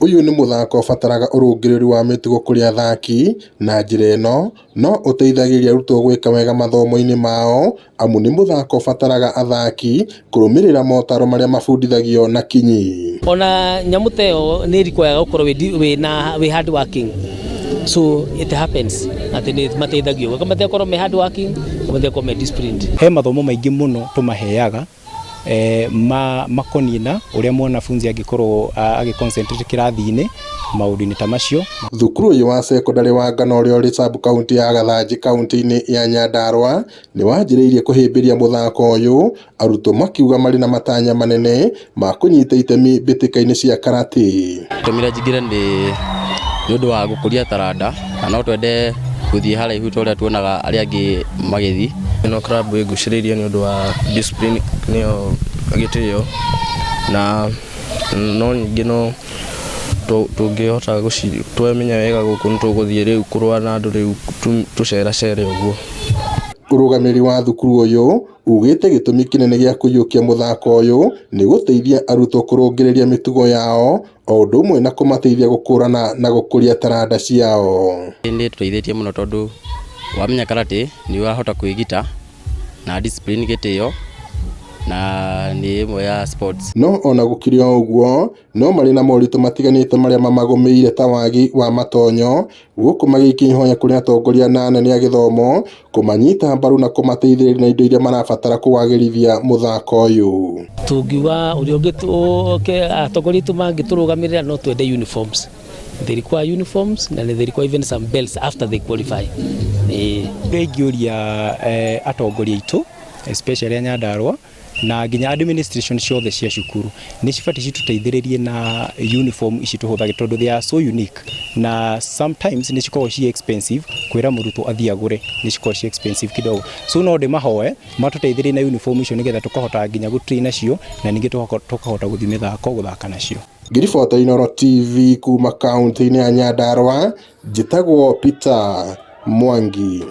Ũyũ nĩ mũthako ũbataraga ũrũngĩrĩru wa mĩtugo kũrĩ athaki, na njĩra ĩno no ũteithagĩrĩria arutwo gwĩka wega mathomo-inĩ mao amu nĩ mũthako ũbataraga athaki kũrũmĩrĩra motaro marĩa mabundithagio na kinyi. Ona nyamũ ta ĩyo nĩ require gũkorwo wĩ wĩ hard working, so it happens atĩ nĩ mateithagio matekorwo me hard working, matekorwo me disciplined. He mathomo maingĩ mũno tũmaheaga makoniĩ na ũrĩa mwanafunzi angĩkorwo agĩ concentrate kĩrathi-inĩ, maũndũ-inĩ ta macio. Thukuru ũyũ wa cekondarĩ wa Ngano ũrĩa ũrĩ sub county ya Gathanji kaunti-inĩ ya Nyandarua nĩ wanjĩrĩirie kũhĩmbĩria mũthako ũyũ, arutwo makiuga marĩ na matanya manene ma kũnyita itemi mbĩtĩka-inĩ cia karate. Tũmire njingĩre nĩ ũndũ wa gũkũria taranda, na no twende gũthiĩ haraihu ta ũrĩa tuonaga arĩa angĩ magĩthiĩ. Ĩno club ĩngucĩrĩirie nĩ ũndũ wa discipline, nĩyo gĩtĩo, na no ningĩ no tũngĩhota twemenya wega gũkũ nĩ tũgũthiĩ rĩu kũrũa na andũ rĩu tũceracere ũguo. Ũrũgamĩrĩri wa thukuru ũyũ ugĩte gĩtũmi kĩnene gĩa kũiyũkia mũthako ũyũ nĩ gũteithia arutwo kũrũngĩrĩria mĩtugo yao o ũndũ ũmwe na kũmateithia gũkũrana na gũkũria taranda ciao. Nĩ tũteithĩtie mũno tondũ wamenya karate nĩ ũrahota kwĩgita na discipline, gĩtĩo, na nĩ ĩmwe ya sports. No ona gũkĩrĩ o ũguo, no marĩ na moritũ matiganĩte marĩa mamagũmĩire ta wagi wa matonyo, gũkũ magĩikia ihoya kũrĩ atongoria na anene a gĩthomo kũmanyita mbaru na kũmateithĩrĩria na indo iria marabatara kũwagĩrithia mũthako ũyũ. Tũngiuga ũrĩa ũngĩ atongoria aitũ mangĩtũrũgamĩrĩra, no twende uniforms. They require uniforms na they require even some belts after they qualify. Ũrĩa ingĩũria atongoria aitũ, especially a Nyandarua na nginya administration ciothe cia cukuru, nĩ cibatiĩ citũteithĩrĩrie na uniform ici tũhũthagĩra, tondũ they are so unique na sometimes nĩ cikoragwo ci expensive. Kwĩra mũrutwo athiĩ agũre nĩ cikoragwo ci expensive kidogo, so no ndĩmahoe matũteithĩrĩrie na uniform icio nĩgetha tũkahota nginya gũtrain nacio na ningĩ tũkahota gũthiĩ mĩthako gũthaka nacio. Ngĩribota Inooro TV kuma kaunti-inĩ ya Nyandarua, njĩtagwo Peter Mwangi.